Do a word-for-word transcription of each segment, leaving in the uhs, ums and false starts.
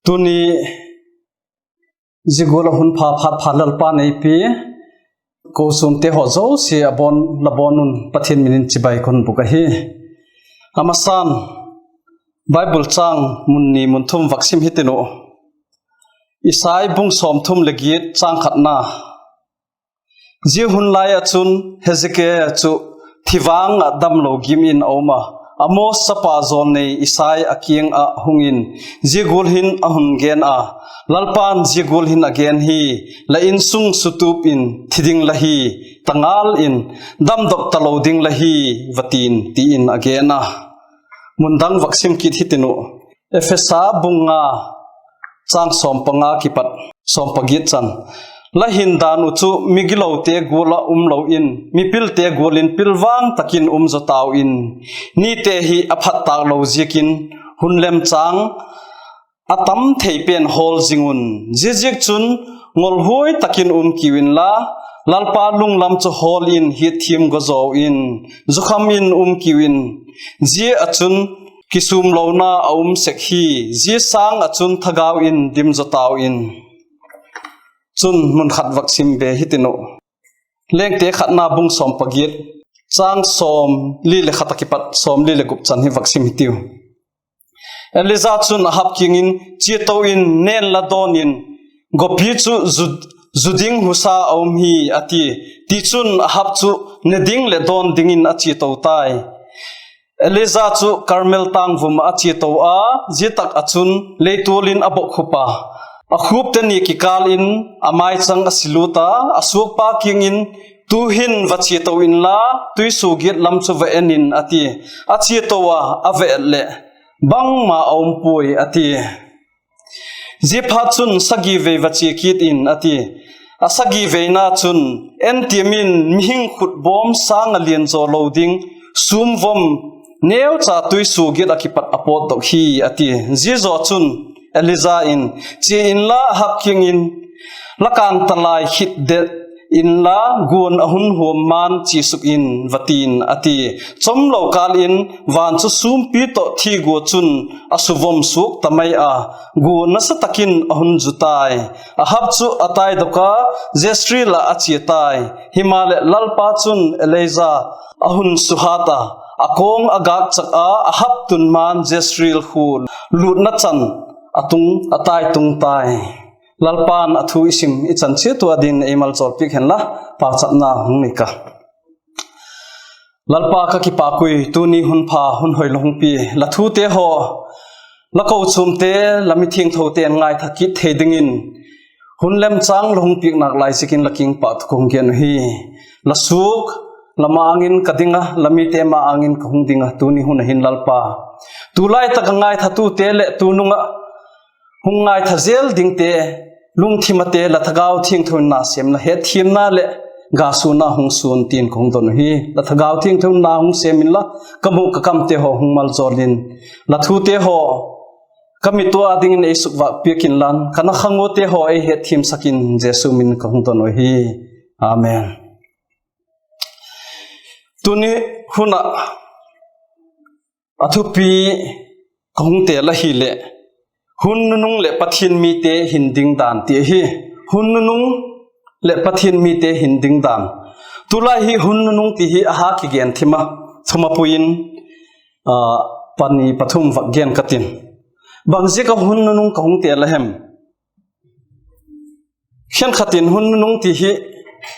Tuni zia gual ah hun pha phat pha Lalpa'n ei pia kochuamte haw zosia a bawn la bawn un Pathian min in chibai ka hun bûk ahi. A masa'n Bible châng mun ni mun thum vak sim hitin uh. Isai bung sawmthum leh giat châng khatna. Zia hun lai ah chun Hezekia chu thi vang ah damlo gim in a um a, Amoz chapa jawlnei Isai a kiang ah hung in, zia gual hin a hun gen a, Lalpa'n zia gual hin a gen hi, La insung sutup in thi ding la hi, ta ngal in, damdok talo ding la hi, va ti'n, ti in a gen a. Mun dang vak sim kit hitin uh. Ephesa bung nga châng sawm panga kipat sawm pagiat chan. La hin dan uh chu migilote gual ah um lo in, mipilte gual in pilvang tak in um zaw tau in, nite hi a phat tâk lo ziakin hun lemchâng a tam thei pen hawl zing un. Ziaziakchun, ngolhuai tak in um kiu inla, Lalpa lunglam chu hawl in hiatthiam gaw zaw in, zukham in um kiu in. Zia ah chun kisûmlona a um sek hi, zia sâng ah chun thagau in dim zaw tau in. Chun mun khat vak sim be hitin uh. Lengte khatna bung sawm pagiat, châng sawmli leh khat ah kipat sawmli leh gup chan hi vak sim hitiu. Elija chun Ahab kiang in, Chia to in, ne inla dawn in, gawpi chu zu, zu ding husa a um hi, a ti. Tichun Ahab chu ne ding leh dawn dingin a chia to tai. Elija chu Karmel tângvum ah a chia to a, zia tak ah chun leitual in a bokkhup a. A khûpte ni kikâl in a maichang a silût a, a suakpa kiang in, Tu'hin va chia to inla, tuisuagiat lam chu va en in, a ti. A chia to a, a va et leh, bangma a um puai, a ti. Ziaphatchun, Sagi vei va chia kit in, a ti. A sagi veina chun, Entia min mihing khut bawm sâng ah lian zaw lo ding, sûm vom neucha tuisuagiat ah kipat a pawtdok hi, a ti. Zia zaw chun Elija in, Chia inla, Ahab kiang in, La kântalai khit det inla, guan a hun huam ma'n chia suk in, va ti'n, a ti. Chawmlo kâl in van chu sûmpi tawh thi gua chun a suvom suak ta mai a, gua nasa tak in a hun zu tai. Ahab chu a taidok a, Jezreel ah a chia tai. Himaleh, Lalpa chun Elija a hun suhat a, a kawng a gâkchak a, Ahab tun ma'n Jezreel khua lûtna chan a tung, a tai tung tai. Lalpa'n a thu i sim i chan chiat ua dingin ei maljawl piak hen la, pauchapna hung nei ka. Lalpa, ka kipak ui, tuni hun pha hun hoi la hung pia, la thute haw, la kochuamte, la mithiangthote'n ngaitha kit thei dingin, hun lemchâng la hung piak nâk lai ziakin la kiang pâk thu ka hung gen uhi. La suak, la ma-âng in ka ding a, la mite ma-âng in ka hung ding a, tuni hun ah hin Lalpa, tulai tak ah ngaithatute leh tunung ah hung ngaitha zel dingte lungthim ate la Thagau Thiangtho in nasêmna, hetthiamna leh gasuanna hung suan tin ka hung don uhi. La Thagau Thiangtho in na hung sêm inla, ka mûk ka kamte haw hung maljawl in, la thute haw ka mit ua dingin ei sukvâk piak inlan, ka na khang uate haw ei hetthiamsak in, Jesu min ka hung don uhi. Amen. Tuni hun ah a thupi ka hung tel ahileh, Hun nunung leh Pathian mite hin ding dan, ti ahi. Hun nunung leh Pathian mite hin ding dan. Tulai hi hun nunung ti hi a ha kigen thim a, thumapui in, a, pani pathum vak gen ka tin. Bangziak ah hun nunung ka hung tel a hem? Khenkhat in hun nunung ti hi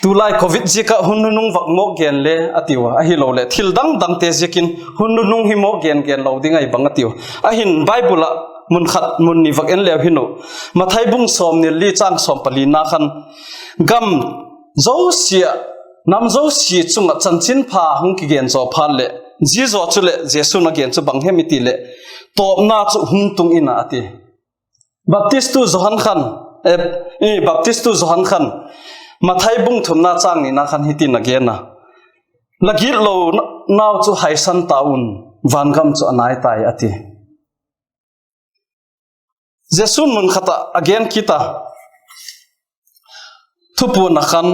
tulai covid ziak ah hun nunung vak mawk gen le a tiu a, ahiloleh thil dang dangte ziakin hun nunung hi mawk gen gen lo ding ahi bang a tiu. Ahin Bible ah mun khat mun ni vak en leu hin uh, Mathai bung sawmni leh li châng sawm palina khan, gam zosia, nam zosia chung ah chanchinpha hung kigen zaw phat leh, zia zaw chuleh Jesu'n a gen chu bang hem i ti leh, tawpna chu hung tung in a, a ti. Baptistu Johan khan, e, i, Baptistu Johan khan, Mathai bung thumna châng nina khan hitin a gen a, La gitlonau chu haisan ta un, vangam chu a nai tai, a ti. Jesu'n mun khat ah a gen kit a, Thupuan ah khan,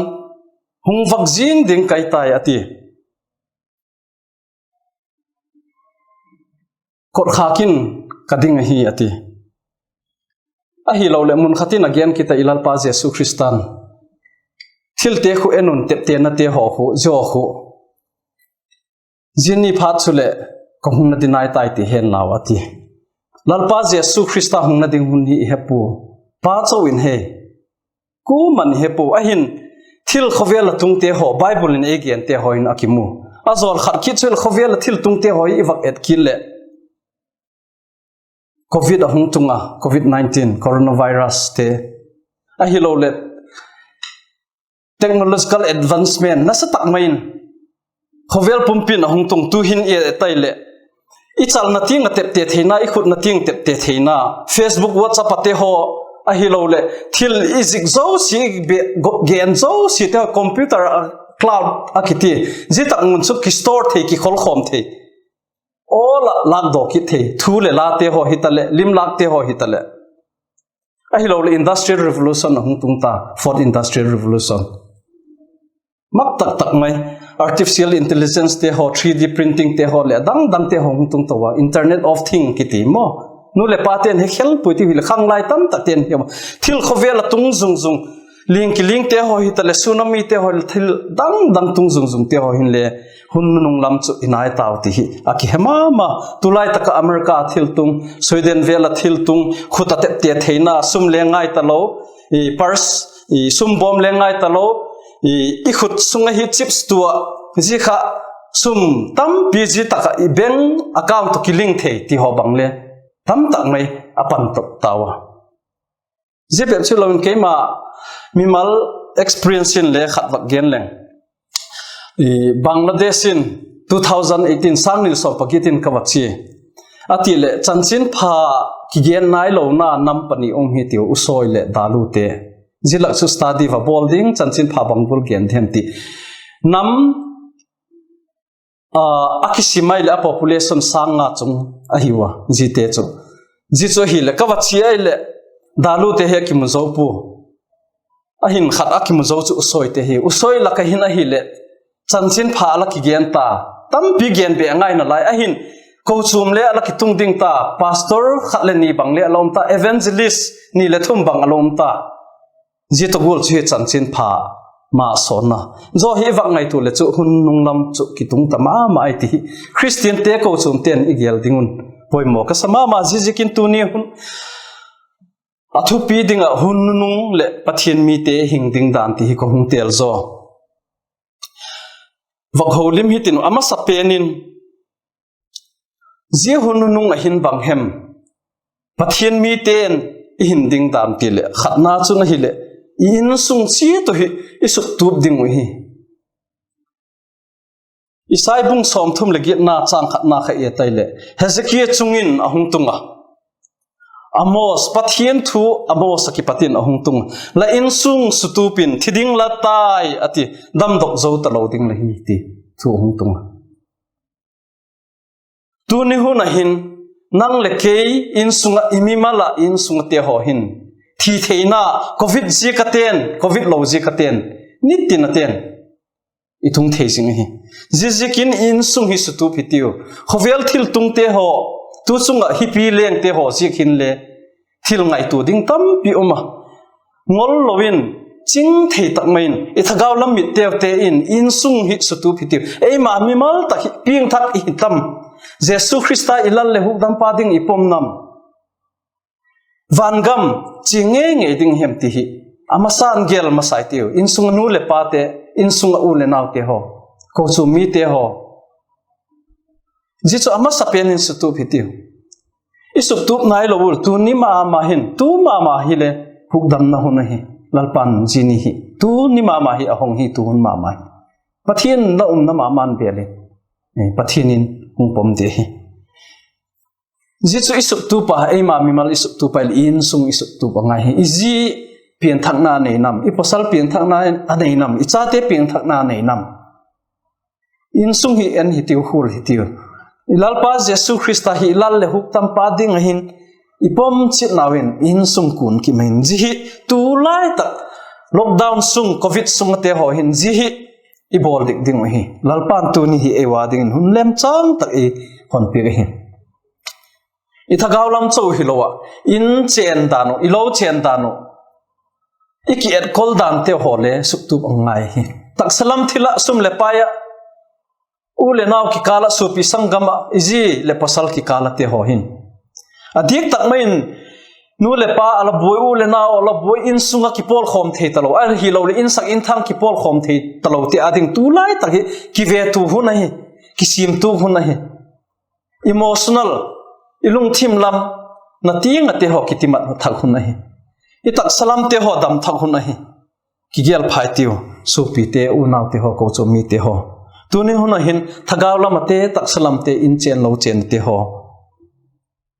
Hung vak zing ding kai tai, a ti. Kotkhak in ka ding ahi, a ti. Ahiloleh mun khat in a gen kit a, i Lalpa Jesu Khrista'n, thilte khu en un, teptenate haw khu, zia khu, zia ni phat chuleh ka hung na ding nai tai ti hen lau a ti. Lalpa Jesu Khrista hungna ding hun hi i he pua, Pa chau in he, kuama'n i he pua. Ahin, thil khawvel a tungte haw, Bible in ei gente haw in a kimu. A zawl khat kit chu khawvel a thil tungte haw i vak et kit leh, covid a hung tung a, covid nineteen, coronavirus te, ahiloleh technological advancement nasa tak mai in khawvel pumpi'n a hung tung. Tu'hin i et tai leh, i chalna tiang a tepte theina, i khutna tiang tepte theina, Facebook, WhatsApp ate haw, ahiloleh thil i zik zosia, i gen zosiate haw computer, cloud a kiti, zia tak mun chu kistore thei, kikholkhawm thei, awl ah lâkdaw kit thei, thu leh late haw hitaleh, lim lâkte haw hitaleh. Ahiloleh industrial revolution a hung tung ta, fourth industrial revolution. Mak tak tak mai, artificial intelligencete haw, three D printingte haw leh a dang dangte haw hung tung to a, Internet of Things kiti maw. Nu leh pate'n he khel puai ti hileh, khanglai tamtakte'n hi a, thil khawvel a tung zung zung, ling kilingte haw hitaleh, tsunamite haw, thil dang dang tung zung zungte haw hinle, hun nunung lam chu i nai tau ti hi a kihe ma ma. Tulai tak ah America a thil tung, Sweden vêl a thil tung, khut a tepte theina, sum le ngai talo, purse, sum bawm le ngai talo, i khut sung ahi chips tu ah, zia kha sum tampi, zia tak ah i bank account tawh kiling thei ti haw bang le tamtak mai a pan tawp tau a. Zia bep chu lo in keima mimal experience in le khat vak gen leng. Bangladesh in two thousand eighteen, sâng ni sawm pagiat in ka va chia. A ti leh chanchinpha kigen nailona nam pani um hi tiu, Usoi leh Dalute. Zia lak chu study va bawl ding, chanchinpha bang gual gen diam ti. Nam a kisim ai leh a population sâng nga chung ahiu a, ziate chu. Zia chu ahileh ka va chia ai leh Dalute hi a kimu zo pua. Ahin khat a kimu zo chu Usoite hi. Usoi lak ah hin ahileh chanchinpha a la kigen ta, tampi gen be a ngai nalai. Ahin kochuam le a la kitung ding ta, pastor khat le ni bang le a la um ta, evangelist ni leh thum bang a la um ta. Zia tawh gual chu hi chanchinpha ma sawnna zaw hi i vak ngaitua leh chu hun nung lam chu kitung ta ma ma ai ti hi. Khristiante kochuamte'n i gel ding un poimaw ka sa ma ma. Ziaziakin tuni hun a thupi ding ah hun nunung leh Pathian mite hing ding dan ti hi ka hung têl zaw. Vak holim hitin, a masa pen in, zia hun nunung ah hin bang hem Pathian mite'n i hin ding dan ti leh, khatna chun ahileh, i insung chiat uh hi i suktup ding uh hi. Isai bung sawmthum leh giatna châng khatna kha i et ai leh, Hezekia chung in a hung tung a, Amos, Pathian thu Amos ah kipat in a hung tung a, la insung sutup in, thi ding la tai a ti, damdok zo talo ding la hi ti thu a hung tung a. Tuni hun ah hin nang leh kei insung ah, i mimal ah insung ate haw hin thi theina, covid ziak a te'n, covid lo ziak a te'n, nitin a te'n i tung thei zing ahi. Ziaziakin insung hi sutup hitiu. Khawvel thil tungte haw, tu chung ah hipi lengte haw ziak hinle thil ngaitua ding tampi um a, ngol lo in, ching thei tak mai in i thagau lam mitteu te in insung hi sutup hitiu. Eima mimal tak hi piangthak i hi tam? Jesu Khrista i Lal leh Hukdampa ding i pom nam? Vangam chia ngei ngei ding hem ti hi a masa'n gel masa i tiu. Insung ah nu leh pate, insung ah u leh naute haw, kochuam mite haw, zia chu a masa pen in sutup hitiu. I suktup nailo ul, tuni ma ma hin, tu ma ma hile hukdamna hun ahi. Lalpa'n zia ni hi, tuni ma ma hi a hong hi, tu hun ma ma hi. Pathian la umna ma ma'n bel in, Pathian in hung pom di ahi. Zia chu i suktup a, eima mimal i suktup a, insung i suktup a ngai hi. I zi pianthakna nei nam, i pawsal pianthakna a nei nam, i chate pianthakna nei nam? Insung hi en hitiu, khul hitiu. I Lalpa Jesu Khrista hi Lal leh Hukdampa ding ahin i pom chiat nau in insung kun kim ahin, zia hi tulai tak lockdown sung, covid sung ate haw hin zia hi i bawl dik ding uh hi. Lalpa'n tuni hi ei ua dingin hun lemchâng tak ei honpiak ahi. I thagau lam chau hilo ah, in chên dan uh, i lo chên dan uh, i kietkol dante haw le suktup a ngai hi. Taksa lam thil ah, sum leh pai ah, u leh nau kikâl ah, suapi sanggam ah, i zi leh pawsal kikâl ate haw hin, a diak tak mai in, nu leh pa a la buai, u leh nau a la buai, insung ah kipawlkhawm thei talo, ahiloleh insak inthang kipawlkhawm thei talo ti â ding tu lai tak hi kivetu hun ahi, kisiamtu hun ahi. Emotional, i lungthim lam na tiang ate haw kitimat thak hun ahi. I taksa lamte haw dam thak hun ahi. Kigêl phai tiu, suapite, unaute haw, kochuam mite haw. Tuni hun ah hin thagau lam ate, taksa lamte, in chên lo chên ate haw,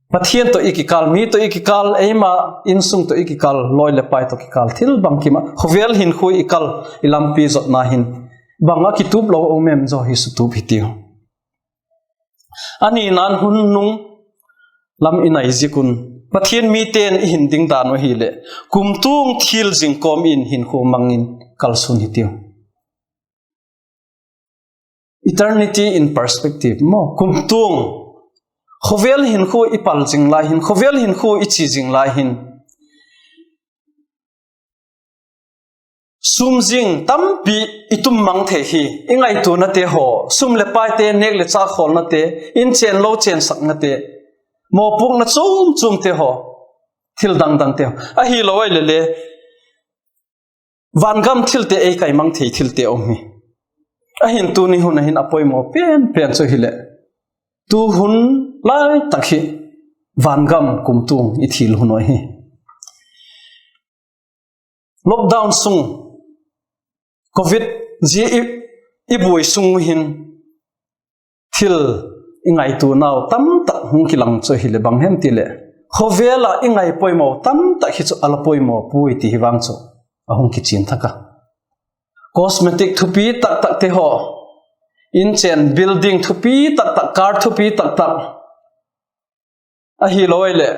Pathian tawh i kikâl, mi tawh i kikâl, eima insung tawh i kikâl, lawi leh pai tawh kikâl, thil bangkim ah khawvel hinkhua i kâl, i lampi zotna hin bang ah kitup lo um em zaw hi suktup hitiu. A nina'n hun nung lam i nai ziak un, Pathian mite'n i hin ding dan uh ahileh, kumtuang thil zing kawm in hinkhua mang in kalsuan hitiu. Eternity in perspective maw, kumtuang. Khawvel hinkhua i pal zing lai hin, khawvel hinkhua i chia zing lai hin, sum zing tampi i tum mang thei hi. I ngaituanate haw, sum leh paite, nêk leh châk khawlnate, in chên lo chênsaknate, mawpuakna chuam chuamte haw, thil dang dangte haw, ahilo ahileh le vangam thilte, ei kai mang thei thilte um hi. Ahin tuni hun ah hin a poimaw pen pen chu hileh, tu hun lai tak hi vangam kumtuang i thil hun uh ahi. Lockdown sung, covid zia i, i buai sung hin thil i ngaituanau tamtak hung kilang chu hileh bang hem tileh, khawvel ah i ngai poimaw tamtak hi chu a la poimaw puai ti hi vang chu a hung kichian thak a. Cosmetic thupi taktakte haw, in chên, building thupi taktak, car thupi taktak, ahilo ahileh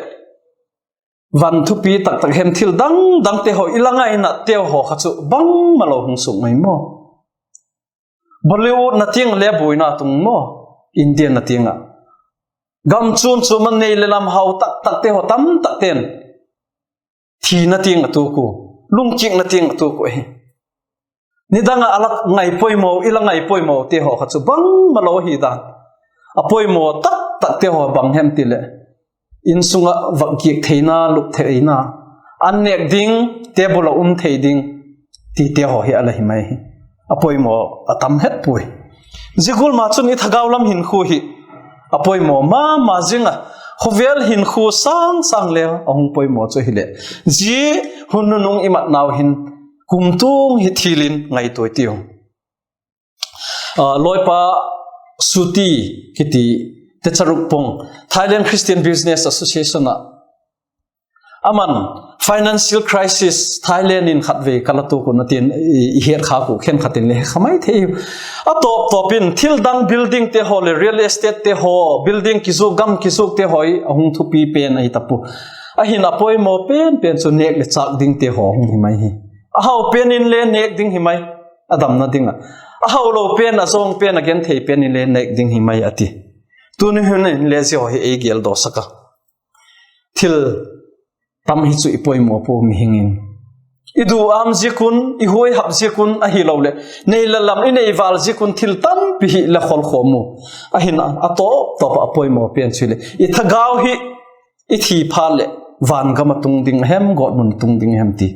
van thupi taktak hem, thil dang dangte haw, i la ngainateu haw kha chu bangmalo hung suk mai maw. Bollywood na tiang le buaina tung maw, India na tiang ah, gam chuam chuam a nei leh lam hau taktakte haw tamtakte'n thina tiang a tuak u, lungkikna tiang a tuak u ahi. Nidang ah a la ngai poimaw, i la ngai poimawte haw kha chu bangmalo hi dan. A poimaw taktakte haw bang hem tileh, insung ah vak giak theina, lup theina, an nêk ding, table ah um thei ding, tite haw hi a la hi mai hi. A poimaw a tam het puai. Zia gual ma chun i thagau lam hinkhua hi a poimaw ma ma zing a, khawvel hinkhua sâng sâng le a hung poimaw chu hileh, zia hun nunung i matnau hin kumtuang hi thil in ngaitua i tiu. Lawipa Suti kiti, Techarukpong, Thailand Christian Business Association ah, aman financial crisis Thailand in khatvei ka la tuak un a ti'n, i het khâk uh khenkhat in le kha mai thei. A tawp tawp in thil dang buildingte haw leh real estatetete haw, building kizuak, gam kizuakte haw a hung thupi pen ahi ta pua. Ahin a poimaw pen pen chu nêk leh châk dingte haw hung hi mai hi. A hau pen inle nêk ding hi mai, a damna ding ah. A hau lo pen, a zawng pen, a genthei pen inle nêk ding hi mai a ti. Tuni hun inle zia haw hi ei geldawsak a, thil tam hi chu i poimaw pua mihing in. I duhâm ziak un, i huaihap ziak un, ahiloleh nei leh lam i nei vâl ziak un thil tampi hi la kholkhawm u. Ahin a tawp tawp ah a poimaw pen chu hileh, i thagau hi i thi phat leh vangam a tung ding hem, gawtmun a tung ding hem ti,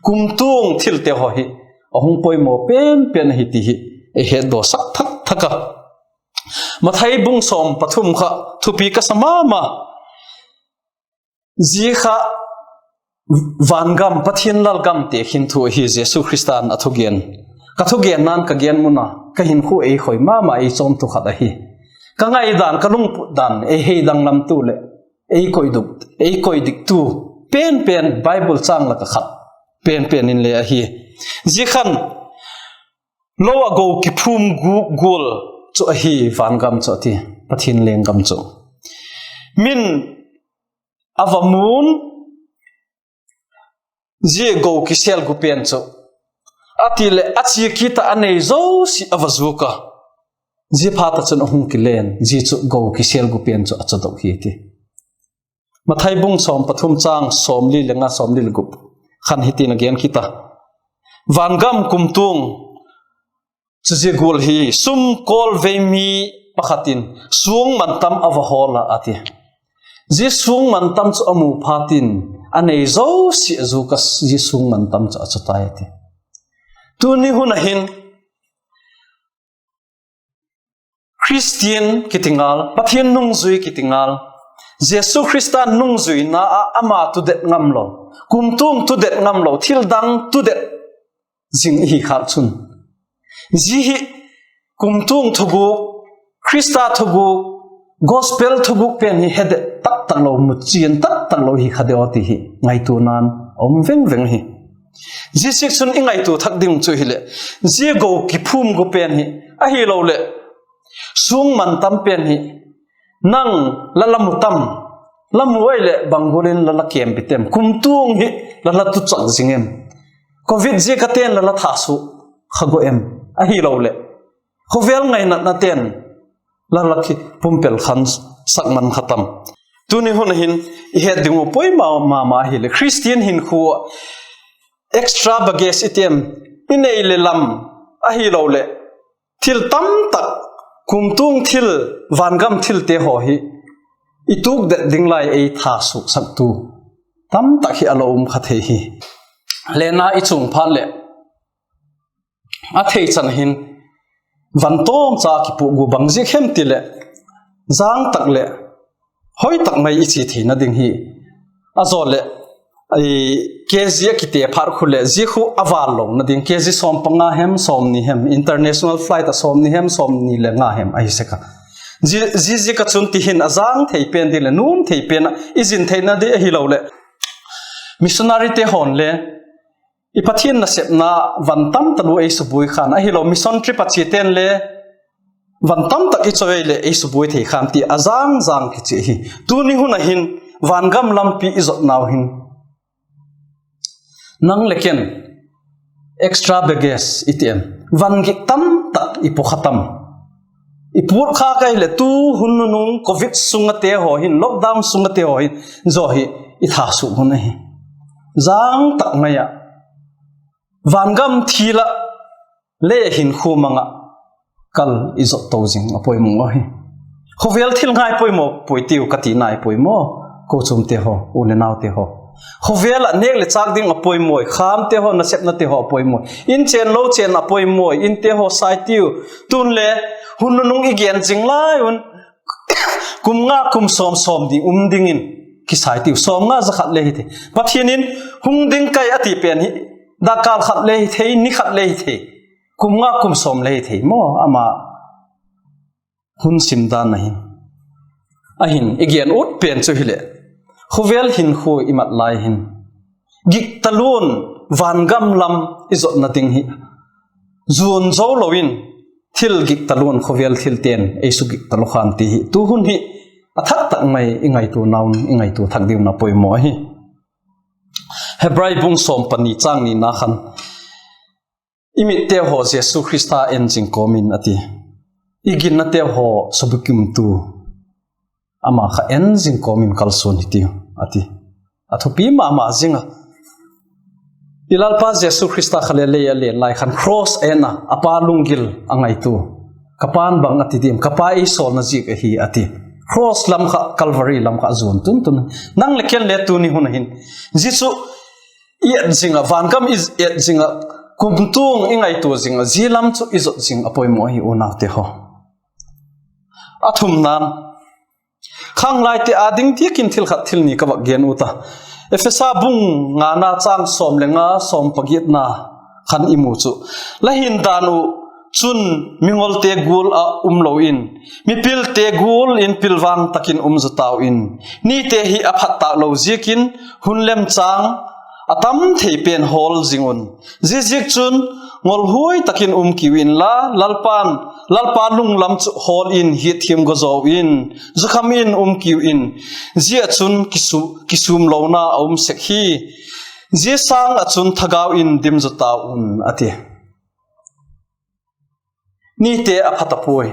kumtuang thilte haw hi a hung poimaw pen pen ahi ti hi ei hetdawsak thak thak a. Mathai bung sawm pathum kha thupi ka sa ma ma. Zia kha vangam, Pathian lalgam tekhin thu ahi, Jesu Khrista'n a thugen. Ka thugenna'n ka gen mun a, ka hinkhua ei khoi ma ma, ei chawmtu khat ahi. Ka ngaidan, ka lungput dan ei hei danglam tu leh ei koi dik, ei koi dik tu pen pen Bible châng lak ah khat pen pen inle ahi. Zia khan lo ah go kiphum guk gual chu ahi vangam chu a ti, Pathian lenggam chu. Min a va mun, zia go kisêl gu pen chu, a ti leh a chia kit ah a nei zosia a va zuak a, ziaphat ah chun a hung kilen, zia chu go kisêl gu pen chu a chadok hi ti. Mathai bung sawm pathum chang sawmli le nga, sawmli le gup khan hitin a gen kit a: Vangam kumtuang chu zia gual hi, sum kawlvei mi pakhat in suang mantam a va hawl a, a ti. Zia suang mantam chu a mu phat in, a nei zosia zu ka zia suang mantam chu a chu tai, a ti. Tuni hun a hin Khristian kiti ngal, Pathian nungzui kiti ngal, Jesu Khrista nungzuina ah ama tudet ngamlo, kumtuang tudet ngamlo, thildang tudet zing i hi khâk chun, zia hi kumtuang thuguk, Khrista thuguk, gospel thuguk pen hi he det tak tak lo, mu chian tak tak lo hi kha de aw ti hi ngaituana'n a um veng veng hi. Zia ziak chun i ngaitua thak ding chu hileh, zia go kiphum gu pen hi, ahiloleh suang mantam pen hi, nang la la mu tam, la mu ai leh bang gual in la la kêmpi tem, kumtuang hi la la tuchak zing em, covid ziak a ten la la thasuk kha go em, ahiloleh khawvel ngainatna ten la la kipumpel khan sak man kha tam. Tuni hun a hin i het ding uh poimaw ma ma hileh, Khristian hinkhua ah extra baggage i tem, i nei leh lam, ahiloleh thil tamtak, kumtuang thil, vangam thilte haw hi i tuk det ding lai ei thasuksaktu tamtak hi a la um kha thei hi. Lena i chung phat leh, a theichan hin van tawm cha kipuak gu, bang ziak hem ti leh, zang tak leh hoi tak mai i chia theina ding hi. A zaw leh, kg a kite phat khu leh zia khu a vâl lona ding, kg sawm panga hem, sawmni hem, international flight ah sawmni hem, sawmni le nga hem ahi sek a. Zia ziak a chun ti hin a zang thei pen ding leh nuam thei pen ah i zin theina ding ahiloleh missionaryte haw'n le i Pathian nasepna van tam talu ei subuai khan, ahilo mission trip a chiate'n le van tamtak i choi leh ei subuai thei khan ti a zang zang kichia hi. Tuni hun a hin vangam lampi i zotnau hin, nang leh ken extra baggage i ti em, van gik tamtak i pu kha tam? I put kha ka hileh tu hun nunung covid sung ate haw hin, lockdown sung ate haw hin zaw hi i thasuk hun ahi. Zang tak mai ah vangam thil ah le hinkhua mang ah kal i zot to zing a poimaw ahi. Khawvel thil ngai poimaw puai tiu ka ti nai puai maw, kochuamte haw, u le naute haw. Khawvel ah nêk leh châk ding a poimaw, khamte haw, nasepnate haw a poimaw, in chên lo chên a poimaw, inte haw sai tiu. Tun le hun nunung i gen zing lai un, kum nga kum sawm sawm ding um dingin kisai tiu, sawmnga za khat le hi thei. Pathian in hung ding kai a ti pen hi dakkal khat le hi thei, ni khat le hi thei, kum nga kum sawm le hi thei maw, ama hun sim dan ahi. Ahin i gen ut pen chu hileh, khawvel hinkhua i mat lai hin gik talua'n vangam lam i zotna ding hi zuan zo lo in, thil gik talua'n khawvel thilte'n ei su gik talu khan ti hi tu hun hi a thak tak mai i ngaitua nau, i ngaitua thak ding na poimaw ahi. Hebrai bung sawm pani châng nina khan, i mitte haw Jesu Khrista en zing kawm in a ti. I ginnate haw subukimtu ama kha en zing kawm in kalsuan hitiu, a ti. A thupi ma ma zing a. I Lalpa Jesu Khrista kha le lei a len lai khan cross a en a, a Pa lunggil a ngaitua, ka Pa'n bang a ti diam, ka Pa ei sawlna ziak ahi, a ti. Cross lam kha, Calvary lam kha zuan tun tun. Nang leh ken le tuni hun a hin zia chu i et zing ah, vangam i et zing ah, kumtuang i ngaitua zing ah, zia lam chu i zot zing a poimaw ahi unaute haw. A thumna'n, khanglaite â ding diak in thil khat thil ni ka vak gen ut a. Ephesa bung ngana châng sawm le nga, sawm pagiatna khan i mu chu, la hin dan uh chun mingolte gual ah um lo in, mipilte gual in pilvang tak in um zaw tau in, nite hi a phat tâk lo ziakin hun lemchâng a tam thei pen hawl zing un. Ziaziakchun, ngolhuai tak in um kiu inla, Lalpa'n, Lalpa lunglam chu hawl in hiatthiam gaw zaw in, zukham in um kiu in; zia ah chun kisu-, kisûmlona a um sek hi. Zia sâng ah chun thagau in dim zaw tau un, a ti. Nite a pha ta puai.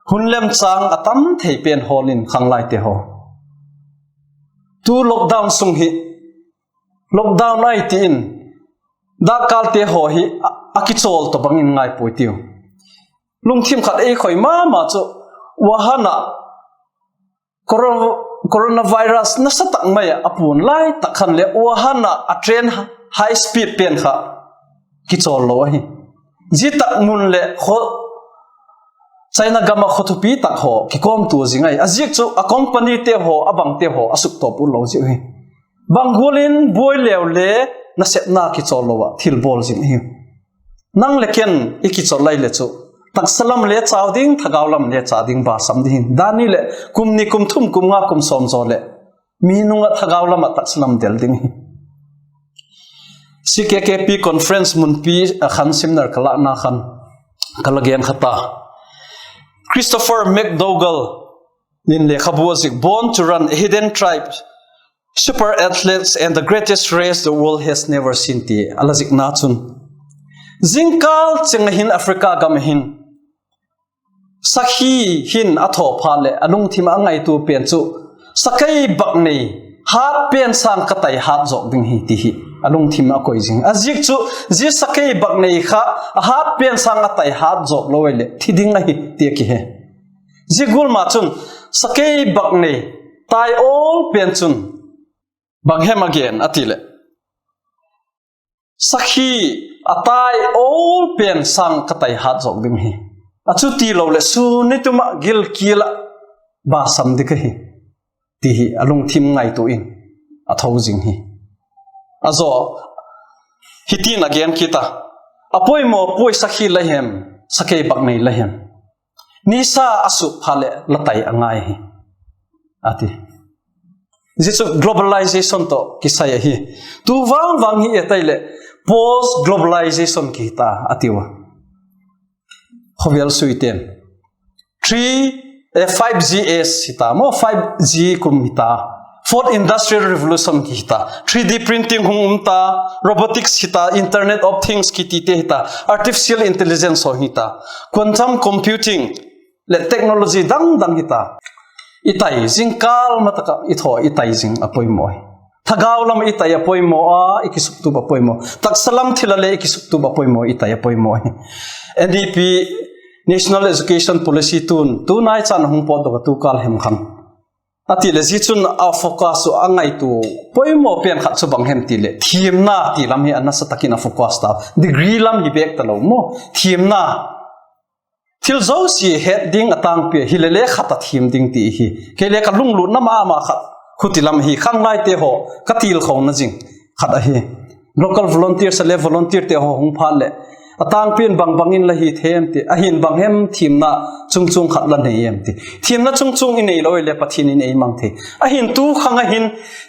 Hun lemchâng a tam thei pen hawl in khanglaite haw. Tu lockdown sung hi, lockdown ahi ti in, dakkâlte haw hi a, a kichawl tawh bang in ngai puai tiu. Lungthim khat ei khoi ma ma chu, Wuhan ah coronavirus nasa tak mai ah a puan lai tak khan leh Wuhan ah a train high speed pen kha kichawl lo ahi. Zia tak mun leh China gam ah khaw thupi tak haw kikawmtua zing ahi. A ziak chu a companyte haw, a bangte haw a suktawp ut lo ziak hi. Bang gual in buai leu le nasepna kichawl lo ah thilbawl zing ahi. Nang leh ken i kichawl lai leh chu, taksa lam le chau ding, thagau lam le cha ding, basam ding hi. Dan ni leh kum ni, kum thum, kum nga, kum sawm zaw leh mi nung ah thagau lam ah taksa lam del ding hi. C K K P conference munpi ah khan seminar ka lâkna khan ka la gen kha ta. Christopher McDougall in lekhabu a zik, Born to Run, A Hidden Tribe, Super Athletes and the Greatest Race the World Has Never Seen ti a la zikna chun, zingkâl cheng ah hin Africa gam ah hin sakhi hin a thaw phat leh a lungthim ah a ngaitua pen chu, sakei bak nei hât pen sâng ka tai hât zawk ding hi ti hi a lungthim ah a koi zing. A ziak chu, zia sakei bak nei kha a hât pen sâng a tai hât zawk lo leh thi ding ahi ti a kihe. Zia gual ma chun sakei bak nei tai awl pen chun bang hem a gen a ti leh, sakhi a tai awl pen sâng ka tai hât zawk ding hi. A chuti lo leh sûn nitum ah gilkial ah basam ding ka hi, ti hi a lungthim ngaitua in a tho zing hi. A zaw, hitin a gen kit a, a poimaw puai sakhi la hem, sakei bak nei la hem, nisa a suk phat leh la tai a ngai hi, a ti. Zia chu globalization tawh kisai ahi. Tu vang vang hi e tai leh post globalization kihi ta a tiu a. Khawvel suite'n three, eh, five G age hi ta maw, five G kum hi ta, fourth industrial revolution kihi ta, three D printing hung um ta, robotics hi ta, Internet of Things kitite hi ta, artificial intelligence haw hi ta, quantum computing leh technology dang dang hi ta. I tai zingkâl ma tak ah i thaw i tai zing a poimaw hi. Thagau lam i tai a poimaw a, i kisuktup a poimaw. Taksa lam thil ah le i kisuktup a poimaw, i tai a poimaw hi. N E P, National Education Policy tun, tunai chan a hung pawtdok a tu kâl hem khan. A ti leh zia chun a focus uh a ngaitua poimaw pen khat chu bang hem ti leh thiamna ti lam hi a nasa tak in a focus ta. Degree lam hi bêk talo maw. Thiamna. Thil zosia het ding a tângpi a, hile le khat a thiam ding ti hi. Kei le ka lunglutna ma ma khat, khuti lam hi khanglaite haw ka tilkhona zing khat ahi. Local volunteers a le volunteerte haw hung phat leh, a tângpi in bang bang in la hi thei em ti, ahin bang hem thiamna chungchuang khat la nei em ti. Thiamna chungchuang i neilo leh Pathian in ei mang thei. Ahin tu khang ah hin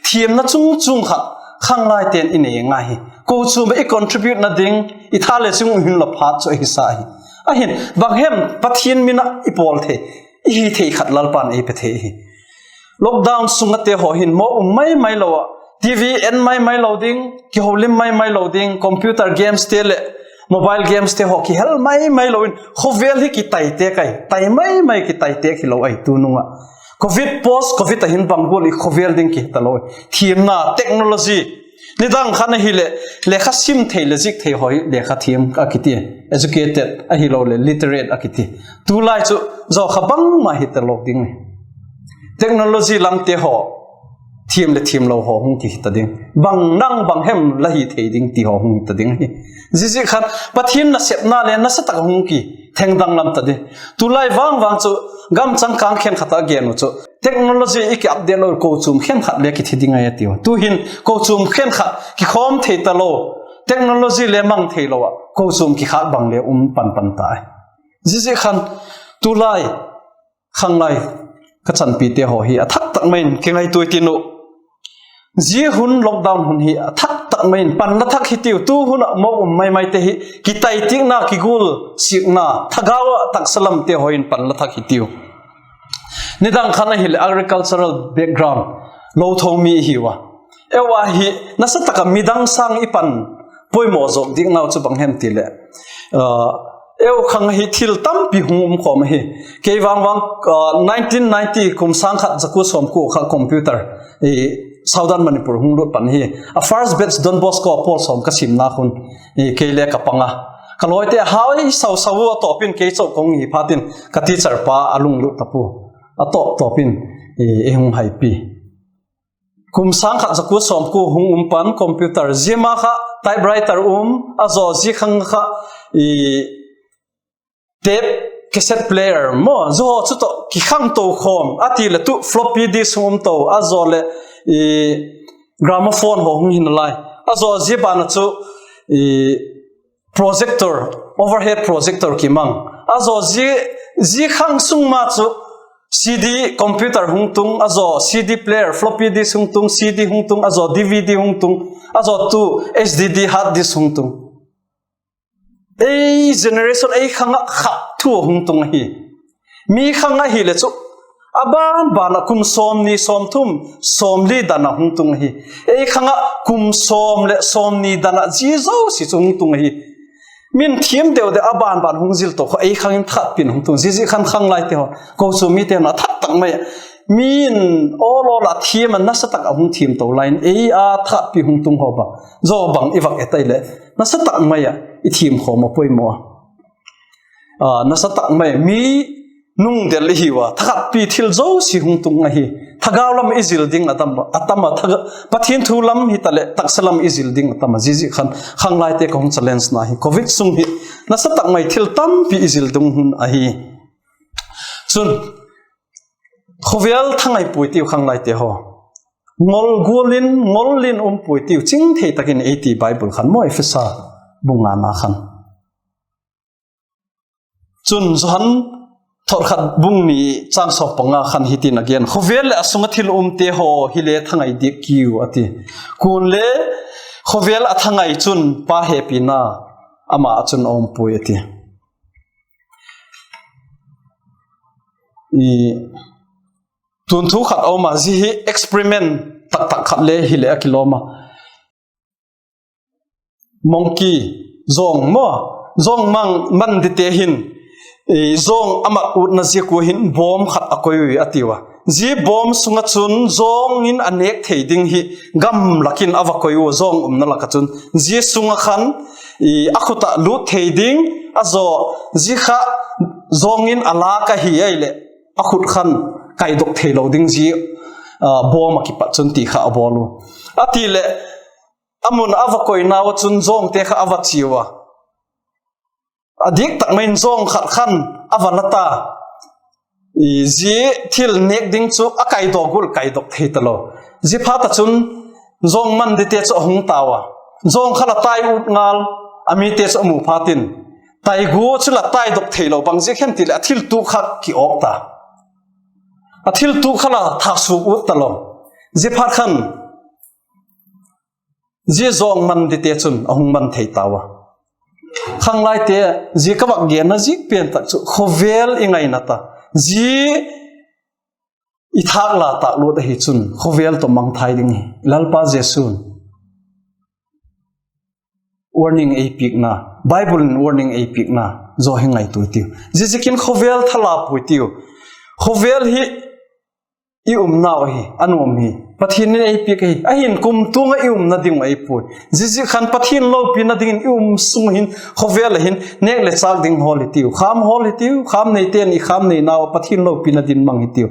thiamna chungchuang khat khanglaite'n i nei ngai hi. Kochuam ah i contributena ding i tha le chung uh hin la phat chu ahi sa hi. Ahin bang hem Pathian min ah i pawl thei, i hi thei khat Lalpa'n ei pe thei hi. Lockdown sung ahte haw hin maw um mai mai lo ah, TV en mai mai lo ding, kiholim mai mai lo ding, computer gameste leh mobile gameste haw kihel mai mai lo in khawvel hi kitaite kai, tai mai mai kitaite hilo ahi tu nung ah. Covid, post Covid ah hin bang gual i khawvel ding kihita lo. Thiamna, technology, nidang khan ahileh lekha sim thei leh zik thei haw hi lekha thiam a kiti, educated ahiloleh literate a kiti. Tulai chu zaw kha bangma hita lo ding. Technology lamte haw thiam leh thiamlo haw hung kihita ding. Bang nang bang hem la hi thei ding ti haw hung hita ding ahi. Ziaziak khan Pathian nasepna le nasa tak a hung kithengdang lam ta ding. Tulai vang vang chu gam changkâng khenkhat a gen uh chu technology i ki update lo kochuam khenkhat le kithi ding ahi a tiu. Tu'hin kochuam khenkhat kikhawm thei talo, technology le mang theilo ah kochuam kikhâk bang le um pan pan ta ahi. Ziaziak khan tulai khanglai ka chanpite haw hi a thak tak mai in kingaitua tin uh. Zia hun lockdown hun hi a thak tak mai in pan la thak hitiu, tu hun ah maw um mai maite hi kitaitikna, kigual siakna, thagau ah taksa lamte haw in pan la thak hitiu. Nidang khan ahileh agricultural background, lotho mi i hiu a, eu a hi nasa tak ah midang sâng i pan poimaw zawk diknau chu bang hem tileh, eu khang ahi thil tampi hung um khawm ahi. Kei vang vang, nineteen ninety kum sâng khat za kua sawmkua kha computer i Southern Manipur hung lut pan hi. A first batch Don Bosco a pawl sawm ka simna khun, kei le ka pang a, ka lawite hau sau sau u a tawp in, kei chau ka hung hi phat in ka teacher pa a lunglut ta pua. A tawp tawp in ei hung haipi. Kum sâng khat za kua sawmkua hung um pan computer, zia ma kha typewriter um, a zaw zia khang kha tape, cassette player maw, zia haw chu tawh kikhang to khawm a ti leh tu floppy disk hung um to, a zaw leh gramophone haw hung hi nalai, a zaw zia ban ah chu projector, overhead projector kimang, a zaw zia, zia khang sung ma chu CD, computer hung tung, a zaw CD player, floppy disk hung tung, CD hung tung, a zaw DVD hung tung, a zaw tu HDD, hard disk hung tung. Ei generation, ei khang ah khat thu a hung tung ahi. Mi khang ahileh chu a ban ban ah kum sawmni, sawmthum, sawmli dan ah hung tung ahi. Ei khang ah kum sawm leh sawmni dan ah zia zosia chu hung tung ahi. Min thiam deu deu a ban ban hung zil to kha, ei khang in thakhatpi in hung tung. Ziaziak khan khanglaite haw, kochuam mite haw, a thak tak mai ah, min awl awl ah thiam a nasa tak ah hung thiam to lai in, ei a thakhatpi hung tung haw bang, zaw bang i vak et ai leh, nasa tak mai ah i thiam khawm a poimaw a. Nasa tak mai, mi nungdel i hiu a, thakhatpi thil zosia hung tung ahi. Thagau lam i zil ding a tam a, a tam a, Pathian thu lam hitaleh taksa lam i zil ding a tam a. Ziaziak khan khanglaite ka hung challenge na hi, covid sung hi nasa tak mai thil tampi i zil ding hun ahi. Chun, khawvel thangai puai tiu khanglaite haw. Ngol gual in, ngol in um puai tiu, ching thei tak in ei ti Bible khan maw, Ephesa bung ngana khan. Chun Johan thot khat bung ni chang sawm panga khan hitin a gen: Khawvel leh a sung ah thil umte haw hile thangai diak kiu, a ti. Kuale khawvel a thangai chun Pa hepina ama ah chun a um puai, a ti. Tuanthu khat a um a, zia hi experiment taktak khat le hileh a kilawm a. Monkey, zawng maw, zawng mang man dite hin, zawng a mat utna ziak ua hin bawm khat a koi ui, a tiu a. Zia bawm sung ah chun zawng in a nêk thei ding hi gam lak in a va koi ua, zawng umna lak ah chun. Zia sung ah khan a khut ah lût thei ding, a zaw, zia kha zawng in a lâk ahi ai leh, a khut khan kaidok theilo ding zia bawm ah kipat chun ti kha a bawl u. A ti leh, a mun a va koinau ah chun zawngte kha a va chiau a. A dik tak mai in zawng khat khan a va la ta. Zia thil nêk ding chu a kaidok gual kaidok thei talo. Zia phat ah chun zawng man dite chu a hung tau a. Zawng kha la tai ut ngal, a mite chu a mu phat in, taigua chu la taidok theilo, bang ziak hem ti leh a thiltuak kha kiawk ta. A thiltuak kha la thasuk ut talo. Zia phat khan zia zawng man dite chun a hung man thei tau a. Khanglaite, zia ka vak genna ziak pen tak chu khawvel i ngaina ta. Zia i thâk la tâk lut ahi chun khawvel tawh mangthai ding hi. Lalpa Jesu'n warning ei piakna, Bible in warning ei piakna zaw hi ngaitua tiu. Ziaziakin khawvel thala puai tiu. Khawvel hi i umnau ahi, a nuam hi. Pathian in ei piak ahi. Ahin kumtuang ah i umna ding uh ei puai. Ziaziak khan Pathian lopina dingin i um sung hin, khawvel ah hin nêk leh châk ding hawl hitiu. Kham hawl hitiu. Kham neite'n i kham neinau ah Pathian lopina ding mang hitiu.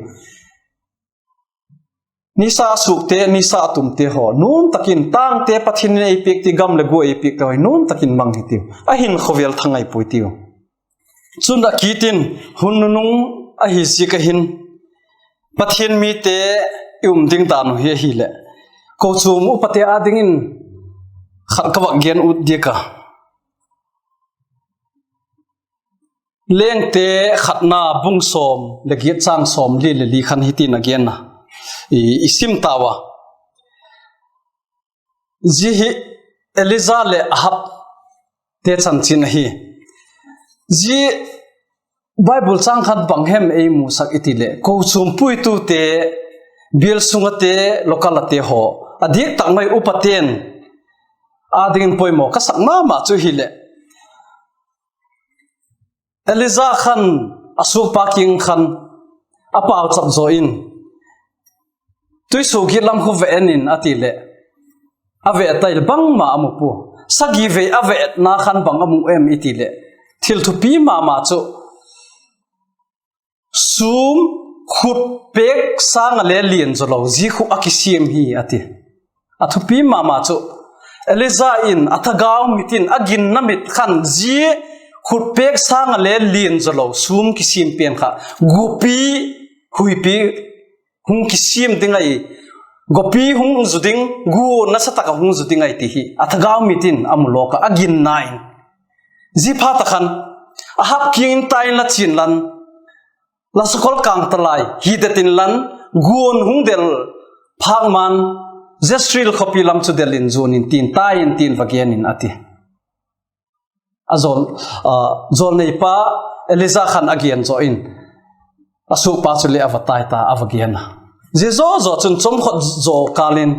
Nisa a suakte, nisa a tumte haw nuam tak in, tângte Pathian in ei piak ti, gam leh gua ei piakte haw nuam tak in mang hitiu. Ahin khawvel thangai puai tiu. Chun a kit in, hun nunung ahi ziak ah hin, Pathian mite i um ding dan uh hi ahileh, kochuam upate â dingin khat ka vak gen ut diak a. Lengte khatna bung sawm leh giat chang sawmli leh li khan hitin a gen a, i sim tau a. Zia hi Elija leh Ahab te chanchin ahi. Zia Bible chang khan bang hem ei musak i ti leh, kochuam puitute, bial sung ate, local ate haw, a dik tak mai upate'n â dingin poimaw ka sak ma ma chu hileh, Elija khan a suakpa kiang khan a pauchap zaw in, Tuisuagit lam khu ve en in a ti leh, a ve tai, bangma a mu pua. Sagi vei a ve etna khan bang a mu em i ti leh, thil thupi ma ma chu sûm khut pêk sâng ah le lian zaw lo zia khu a kisiam hi a ti. A thupi ma ma chu Elija in a thagau mit in a ginna mit khan zia khut pêk sâng ah le lian zaw lo sûm kisiam pen kha gupi, huipi hung kisiam ding ahi, gupi hung zu ding, guan nasa tak ah hung zu ding ahi ti hi a thagau mit in a mu lawk ah a ginna in. Ziaphat ah khan Ahab kiang in tai inla, chian lan, la sakol kângtalai hi det inlan, guan hung del phâk ma'n, Jezreel khawpi lam chu del in zuan intin, tai intin, va gen in a ti. A jawlneipa Elija khan a gen zaw in, a suakpa chu le a va tai ta a va gen a. Zia zaw zaw chun chawmkhat zaw kâl in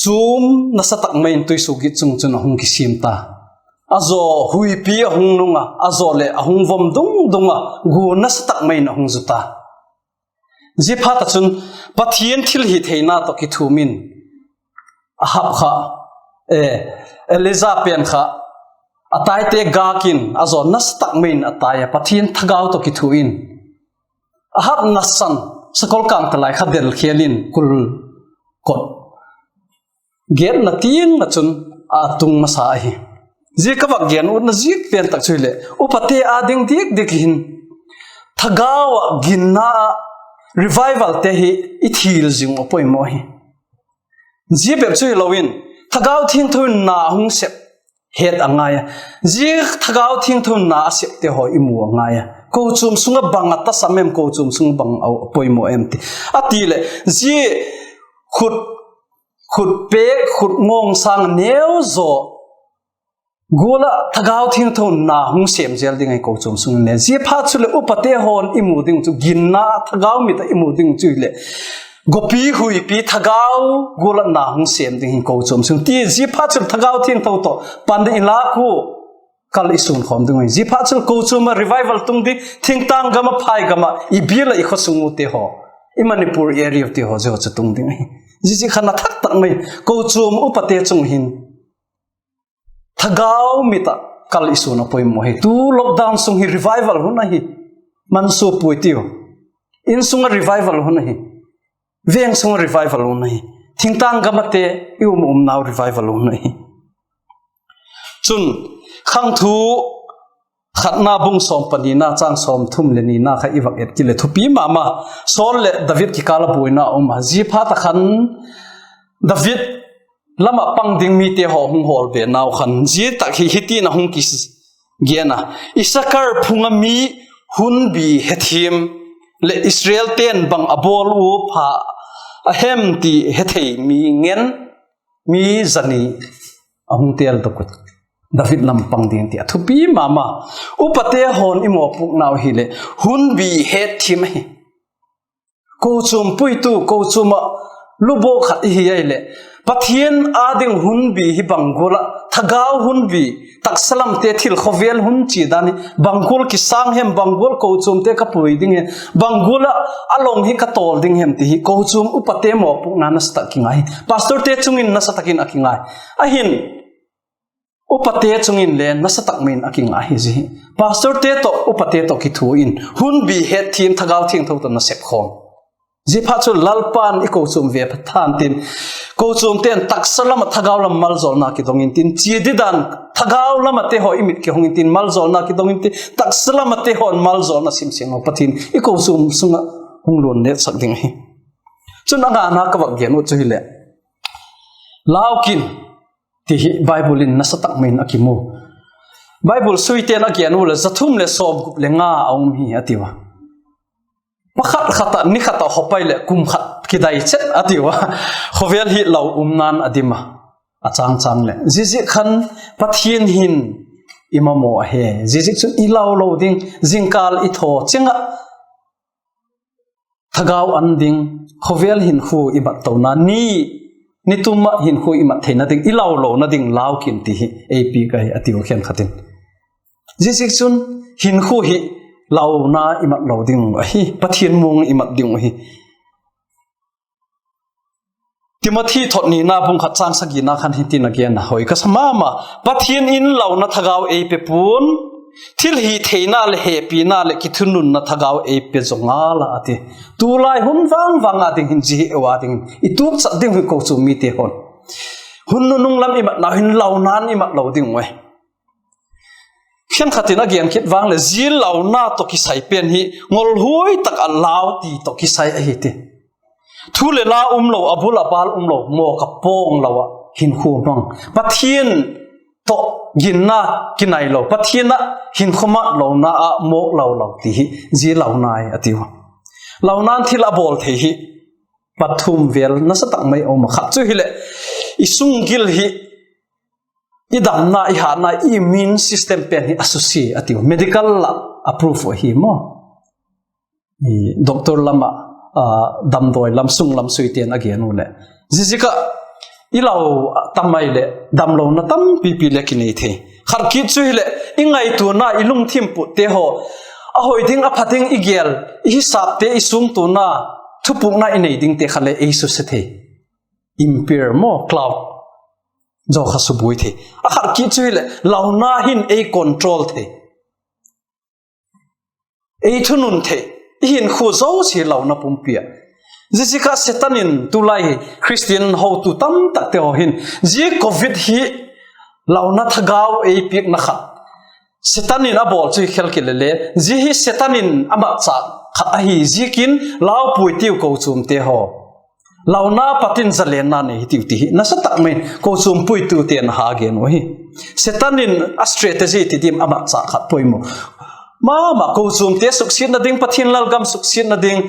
sûm nasa tak mai in tuisuagit chung chun a hung kisiam ta. A zaw huipi a hung nung a, a zaw leh a hung vom dung dung a, guan nasa tak mai in a hung zu ta. Ziaphat ah chun Pathian thilhitheina tawh kithuam in Ahab kha, e, Elija pen kha a taite gâk in a zaw nasa tak mai in a tai a, Pathian thagau tawh kithua in. Ahab nasan, sakol kângtalai kha del khêl in kul kot, gêtna tiang ah chun a tung masa ahi. Zia ka vak gen utna ziak pen tak chu hileh, upate â ding diak diak hin thagau ah ginna ah revivalte hi i thil zing uh a poimaw hi. Zia bep chu hilo in, Thagau Thiangtho in na a hung sep het a ngai a. Zia Thagau Thiangtho in na a septe haw i mu a ngai a. Kochuam sung ah bang a tasam em, kochuam sung ah bang a poimaw em ti a ti leh, zia khut, khut pêk, khut ngawng sâng a neu zaw gual ah Thagau Thiangtho in na hung sêm zel ding ahi kochuam sung in le. Ziaphat chuleh upate haw'n i mu ding chu ginna, thagau mit ah i mu ding chu hileh, gopi huipi thagau gual ah na hung sêm ding hi kochuam sung ti. Ziaphat chuleh Thagau Thiangtho tawh pan ding i lak ua, kal i sûn khawm ding hi. Ziaphat chuleh kochuam ah revival tung ding, thingtâng gam ah, phai gam ah, i bial ah, i khaw sung ute haw, i Manipur area ute haw, zia haw chu tung ding ahi. Ziaziak khan a thak tak mai kochuam upate chung hin thagau mit ah kal i sûn a poimaw hi. Tu lockdown sung hi revival hun ahi. Mansuapuai tiu, insung ah revival hun ahi. Veng sung ah revival hun ahi. Thingtâng gam ate i um umnau revival hun ahi. Chun, Khangthu khatna bung sawm panina châng sawmthum leh nina kha i vak et kit leh thupi ma ma. Saul leh David kikâl ah buaina um a, ziaphat ah khan David lam ah pang ding mite haw hung hawl be nau khan zia tak hi hitin a hung kigen a: Isakar phung ah mi hunbî hethiam leh Israelte'n bang a bawl ua pha a hem ti hethei mi ngen mi zani a hung têldok uh. David lam pang ding ti a thupi ma ma. Upate haw'n i mawpuaknau hileh hunbî hetthiam ahi. Kochuam puitu, kochuam ah lubaw khat i hi ahileh, Pathian â ding hunbî hi bang gual ah, thagau hunbî, taksa lamte thil khawvel hun chia dan hi bang gual kisâng hem, bang gual kochuamte ka pui ding hem, bang gual ah a long hi ka tawl ding hem ti hi kochuam upate mawpuakna nasa tak kingai hi. Pastorte chung in nasa tak in a kingai. Ahin, upate chung in le nasa tak mai in a kingai hi zi hi. Pastorte tawh, upate tawh kithua in hunbî hetthiam, Thagau Thiangtho tawh nasep khawm. Ziaphat chu Lalpa'n i kochuam ve pha than tin, kochuamte'n taksa lam ah thagau lam maljawlna kidong intin, chia didan thagau lam ate haw i mit kihong intin, maljawlna kidong intin, taksa lam ate haw'n maljawlna simseng lo Pathian i kochuam sung ah hung luan netsak ding ahi. Chun a ngana ka vak gen uh chu hileh, lau kin ti hi Bible in nasa tak mai in a kimu. Bible suite'n a gen u leh za thum leh sawmgup leh nga a um hi a tiu a. Pakhat khat ah, ni khat ah hawpai leh kum khat kidai chet a tiu a. Khawvel hi lau umna'n a dim a, a châng châng leh. Ziaziak khan Pathian hin i mamaw ahi. Ziaziakchun i lau lo ding, zingkâl i thaw chiang ah thagau an ding, khawvel hinkhua i mat tona, ni, ni tum ah hinkhua i mat theina ding, i lau lona ding lau kin ti hi ei piak ahi a tiu khenkhat in. Ziaziakchun hinkhua hi launa i mat lo ding uh ahi, Pathian muang i mat ding uh ahi. Timothy thot nina bung khat châng sagina khan hitin a gen a, hoi ka sa ma ma: Pathian in launa thagau ei pe pua'n, thilhitheina leh hepina leh kithununna thagau ei pe zaw ngal a, a ti. Tulai hun vang vang a ding hin zia hi ei ua dingin i tukchat ding hi kochuam mite hawn. Hun nunung lam i matnau hin launa'n i mat lo ding uh e. Khenkhat in a gen kit vang leh, zia launa tawh kisai pen hi ngolhuai tak ah lau ti tawh kisai ahi ti. Thu leh la um lo, a bul a bâl um lo, mawk a pawng lo ah hinkhua mang, Pathian tawh ginna kinai lo, Pathian ah hinkhua mat lona ah mawk lo lo ti hi zia launa hi a tiu. Launa'n thil a bawl thei hi pathum vêl nasa tak mai a um a, khat chu hileh, i sunggil hi, i damna, i hatna, i immune system pen hi a susia a tiu. Medical ah a proof ahi maw. Doctor lam ah, damdawi lam, sung lam suite'n a gen u leh, ziaziak ah i lau tam mai leh damlona tampipi le kinei thei. Khat kit chu hileh, i ngaituana, i lungthim putte haw, a hoi ding a pha ding i gel, i hisapte, i sungtuana, thupukna i nei dingte kha le ei susia thei. Impure maw, cloud zaw kha subuai thei. A khat kit chu hileh, launa hin ei control thei, ei thunun thei, i hinkhua zosia launa pumpi ah. Ziaziak ah Setan in tulai hi Khristian hotu tamtakte haw hin zia Covid hi launa thagau ei piakna khat Setan in a bawl chu hi khel kile le, zia hi Setan in a matchâk khat ahi ziakin, lau puai tiu kochuamte haw, launa pat in zalenna nei hi tiu ti hi nasa tak mai kochuam puitute'n a ha gen uh ahi. Setan in a strategy ti diam, a matchâk khat poimaw ma ma, kochuamte suksiatna ding, Pathian lalgam suksiatna ding,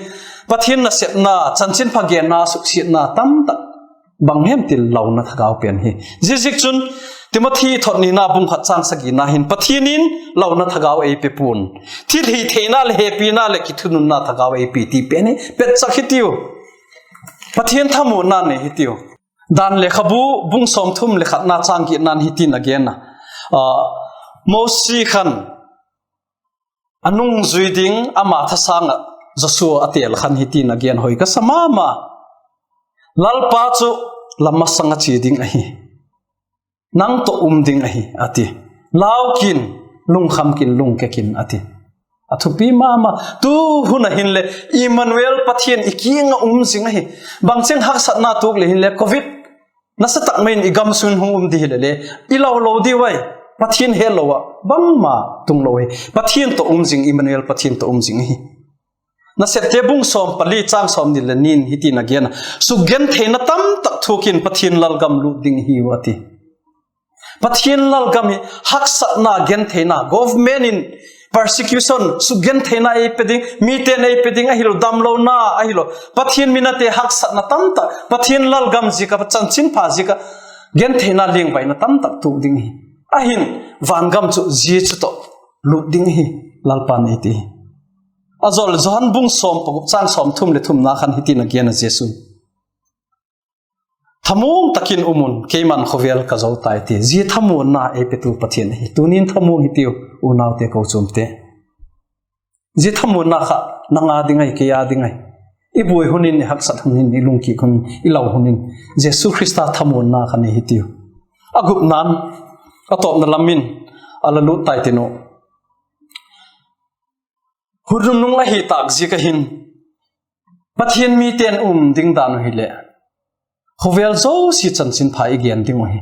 Pathian nasepna, chanchinpha genna suksiatna tamtak bang hem ti launa thagau pen hi. Ziaziakchun, Timothy thot nina bung khat châng sagina hin Pathian in launa thagau ei pe pua'n, thilhitheina leh hepina leh kithununna thagau ei pe ti pen hi petchak hi tiu. Pathian thamuanna nei hi tiu. Dan Lekhabu bung sawmthum leh khatna châng giatna'n hitin a gen a, Mosi khan a nungzui ding ama thasâng ah Joshua a têl khan hitin a gen, hoi ka sa ma ma: Lalpa chu la masang a chia ding ahi, nang tawh um ding ahi, a ti. Lau kin, lungkham kin, lungke kin, a ti. A thupi ma ma. Tu hun ah hinle Immanuel Pathian i kiang ah um zing ahi. Bangcheng haksatna tuak le hinle, Covid nasa tak mai in i gam sung hung um di hile le, i lau lo diu ai. Pathian hetlo ah bangma tung lo hi. Pathian tawh um zing, Immanuel Pathian tawh um zing ahi. Nasepte bung sawm pali châng sawmni leh ni'n hitin a gen a, sukgentheina tamtak thuak in Pathian lalgam lût ding hiu, a ti. Pathian lalgam hi haksatna, gentheina, government in persecution, sukgentheina ei pe ding, mite'n ei pe ding ahilo, damlona ahilo, Pathian minate haksatna tamtak, Pathian lalgam ziak ah, chanchinpha ziak ah gentheina, liangvaina tamtak tuak ding hi. Ahin, vangam chu zia chu tawh lût ding hi Lalpa'n ei ti hi. A zawl Johan bung sawm pagup châng sawmthum leh thumna khan hitin a gen a, Jesu'n, Thamuang tak in um un, keima'n khawvel ka zo tai, ti. Zia thamuanna ei petu Pathian ahi. Tuni'n thamuang hi tiu, unaute kochuamte. Zia thamuanna kha nang â ding ahi, kei â ding ahi. I buai hun in, i haksat hun in, i lungkik hun in, i lau hun in, Jesu Khrista thamuanna kha nei hi tiu. A gupna'n, a tawpna lam in a la lût tai tin uh. Hun nunung ahi tâk ziak ah hin, Pathian mite'n um ding dan uh hileh, khawvel zosia chanchinpha i gen ding uh hi.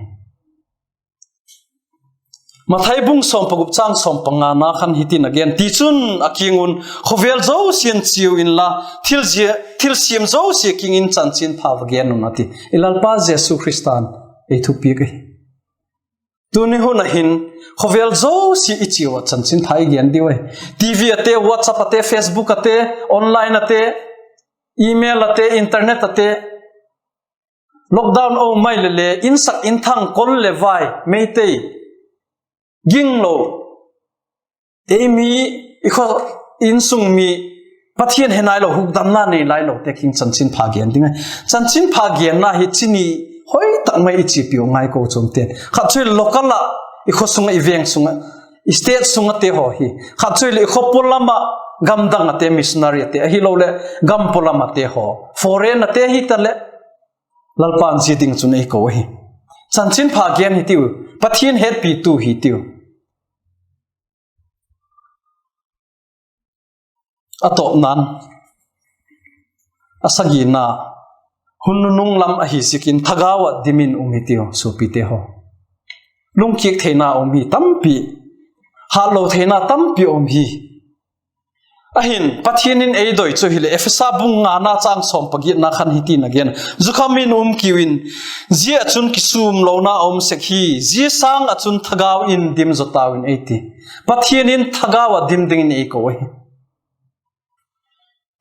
Mathai bung sawm pagup châng sawm pangana khan hitin a gen: Tichun, a kiang un, khawvel zosia'n chiau inla, thilsiam zosia kiang in chanchinpha va gen un, a ti. I Lalpa Jesu Khrista'n ei thupiak ahi. Tuni hun ah hin, khawvel zosia i chiau ah chanchinpha i gen diu ahi. TV ate, WhatsApp ate, Facebook ate, online ate, email ate, internet ate, lockdown a um mai le le, insak inthang, kol le vai, Meitei, ginglo, ei mi, i khaw, insung mi, Pathian he nailo, hukdamna nei lailote kiang chanchinpha gen ding ahi. Chanchinpha genna hi chi ni hoi tak mai i chiapiu ngai kochuamte'n. Khat chu local ah, i khaw sung ah, i veng sung ah, i state sung ate haw hi. Khat chu le i khaw pua lam ah, gamdang ate, missionary ate, ahiloleh gam pua lam ate haw, foreign ate hitaleh, Lalpa'n zia ding chun ei ko ahi. Chanchinpha gen hitiu, Pathian hetpitu hitiu. A tawpna'n, a sagina, hun nunung lam ahi ziakin thagau ah dim in um hitiu suapite haw. Lungkiak theina um hi tampi, hatlo theina tampi um hi. Ahin Pathian in ei doi chu hileh Ephesa bung ngana châng sawm pagiatna khan hiti'n a gen: Zukham in um kiu in, zia ah chun kisûmlona a um sek hi, zia sâng ah chun thagau in dim zaw tau in ei ti. Pathian in thagau ah dim dingin ei ko ahi.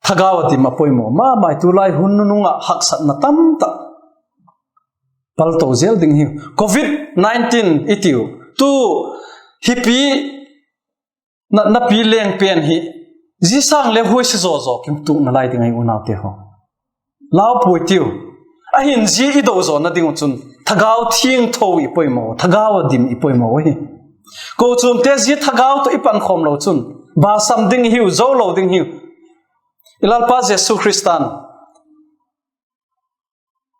Thagau ah dim a poimaw ma mai, tulai hun nunung ah haksatna tamtak palto zel ding hi. Covid nineteen i tiu, tu hipi natna pi leng pen hi, zia sâng le huaise zaw zaw kim tukna lai ding ahi unaute haw. Lau puai tiu. Ahin zia i do zawna ding uh chun thagau thiangtho i poimaw, thagau ah dim i poimaw ahi. Kochuamte zia thagau tawh i pankhawm lo chun basam ding hiu, zo lo ding hiu. I Lalpa Jesu Khrista'n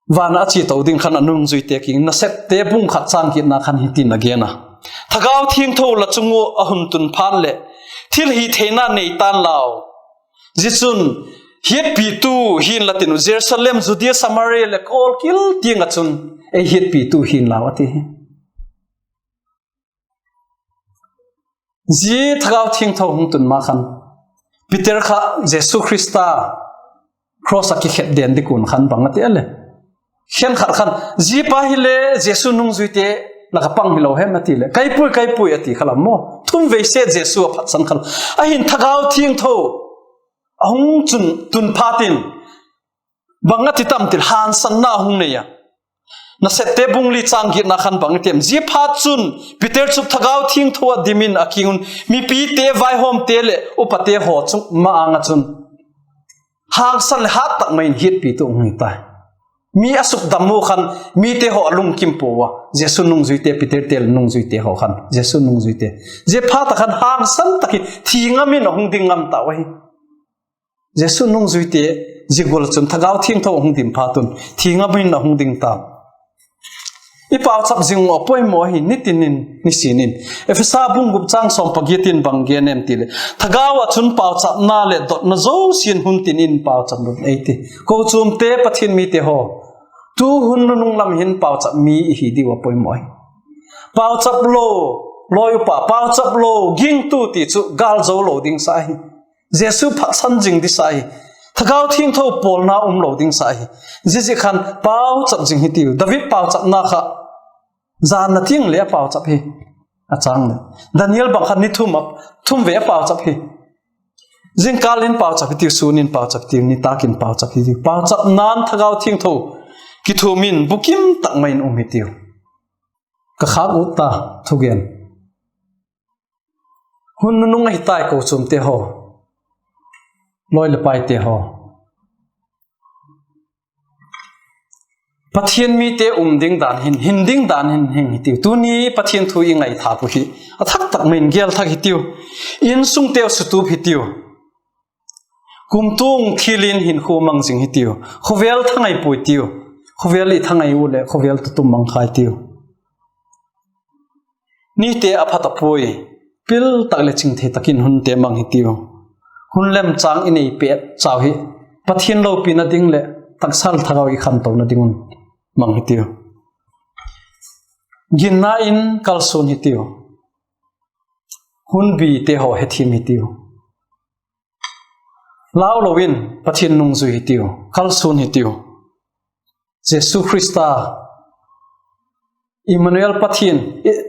van a chia to ding khan a nungzuite kiang, Nasepte bung khat châng giatna khan hiti'n a gen a: Thagau thiangtho la chung ua a hun tun phat leh thil hitheina nei ta'n lau. Zia chun hiatpitu hi'n la tin uh, Jerusalem, Judea, Samaria leh kawlkil tiang ah chun ei hiatpitu hi'n lau, a ti hi. Zia thagau thiangtho hung tun ma khan Peter kha Jesu Khrista cross ah kikhet den ding kuan khan bang a ti a le, khenkhat khan, Zia pa hile Jesu nungzuite lak ah pang hilo hem? a ti leh, Kai puai, kai puai, a ti kha lam maw. Thum vei set Jesu a phatsan kha. Ahin thagau thiangtho a hung chun tun phat in bang a ti tam ti leh, hangsanna a hung nei a. Nasepte bung li châng giatna khan bang i tem? Zia phat chun Peter chu thagau thiangtho ah dim in a kiang un mipite, vaihawmte leh upate haw chu ma-âng ah chun hangsan leh hât tak mai in hiatpitu hung hi tai. Mi a sukdam u khan mite haw a lungkim pua ua, Jesu nungzuite, Peterte leh nungzuite haw khan, Jesu nungzuite, zia phat ah khan hangsan tak in thi ngam in a hung ding ngam tau ahi. Jesu nungzuite zia gual ah chun thagau thiangtho a hung dim phat un thi ngam in a hung ding tau. I pauchap zing uh a poimaw ahi, nitin in, nisin in. Ephesa bung gup châng sawm pagiat in bang gen em ti leh, Thagau ah chun pauchapna leh dotna zosia'n hun tin in pauchap un, ei ti. Kochuamte, Pathian mite haw, tu hun nunung lam hin pauchap mi i hi diu a poimaw ahi. Pauchap lo, lawi upa, pauchap lo, gingtu ti chu gâl zo lo ding sa hi. Jesu phatsan zing ding sa hi. Thagau thiangtho pawlna um lo ding sa hi. Ziaziak khan pauchap zing hitiu. David pauchapna kha jan na tiang le a pauchap hi, a châng leh. Daniel bang kha ni thum a, thum vei a pauchap hi. Zingkâl in pauchap hitiu, sûn in pauchap hitiu, nitâk in pauchap hitiu. Pauchapna'n thagau thiangtho kithuam in bukim tak mai in um hitiu. Ka khâk ut ta thugen, hun nunung ahi tai kochuamte haw, lawi leh paite haw. Pathian mite um ding dan hin, hin ding dan hin hing hitiu. Tuni Pathian thu i ngaithâk uh hi a thak tak mai in gel thak hitiu. Insungteu sutup hitiu. Kumtuang thil in hinkhua mang zing hitiu. Khawvel thangai puai tiu. Khawvel i thangai u leh khawvel tutum mang khai tiu. Nite a pha ta puai. Pil tak leh chingthei tak in hunte mang hitiu. Hun lemchâng i nei pet chau hi Pathian lopina ding leh taksal thagau i khantona ding un mang hitiu. Ginna in kalsuan hitiu. Hunbite haw hethiam hitiu. Lau lo in Pathian nungzui hitiu, kalsuan hitiu. Jesu Khrista, Immanuel Pathian,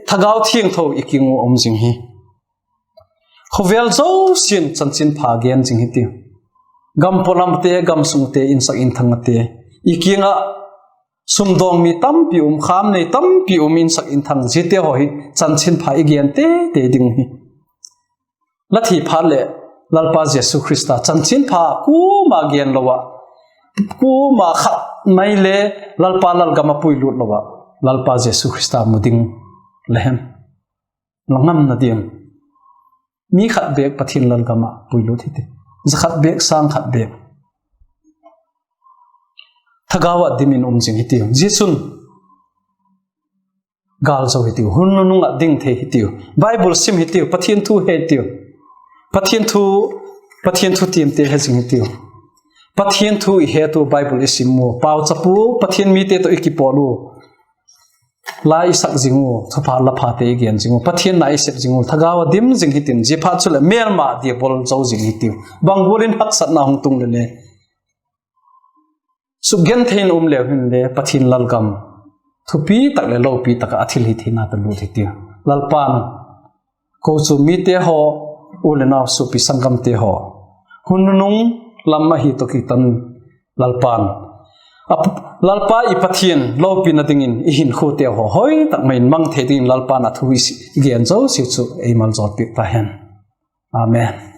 Thagau Thiangtho i kiang ua um zing hi. Khawvel zosia'n chanchinpha gen zing hitiu. Gam pawlamte, gam sungte, insak inthangte, i kiang ah sumdawng mi tampi um, kham nei tampi um, insak inthang ziate haw hi chanchinpha i gen tete ding hi. La thi phat leh Lalpa Jesu Khrista chanchinpha kuama gen lo ah, kuama khat mai le Lalpa lalgam ah puilut lo ah, Lalpa Jesu Khrista mu ding la hem? La ngamna diam? Mi khat bêk Pathian lalgam ah puilut hiti. Za khat bêk, sâng khat bêk. Thagau ah dim in um zing hitiu. Zia chun gâl zo hitiu, hun nunung ah ding thei hitiu, Bible sim hitiu, Pathian thu he hitiu, Pathian thu, Pathian thu tiamte he zing hitiu. Pathian thu i het u, Bible i sim u, pauchap u, Pathian mite tawh i kipawl u, la i sak zing u, thupha la phate i gen zing u, Pathian na i sep zing u, thagau ah dim zing hitin, ziaphat chuleh mêlma diabol zo zing hitiu. Bang gual in haksatna hung tung le le, sukgenthei in um leu hinle Pathian lalgam thupi tak leh lopi tak ah a thilhitheina tawh lut hitiu. Lalpa'n kochuam mite haw, u le nau, suapi sanggamte haw, hun nunung lam ahi tawh kiton, Lalpa'n, Lalpa i Pathian lopina dingin i hinkhuate haw hoi tak mai in mang thei dingin Lalpa'n a thu i gen zosia chu ei maljawl piak ta hen. Amen.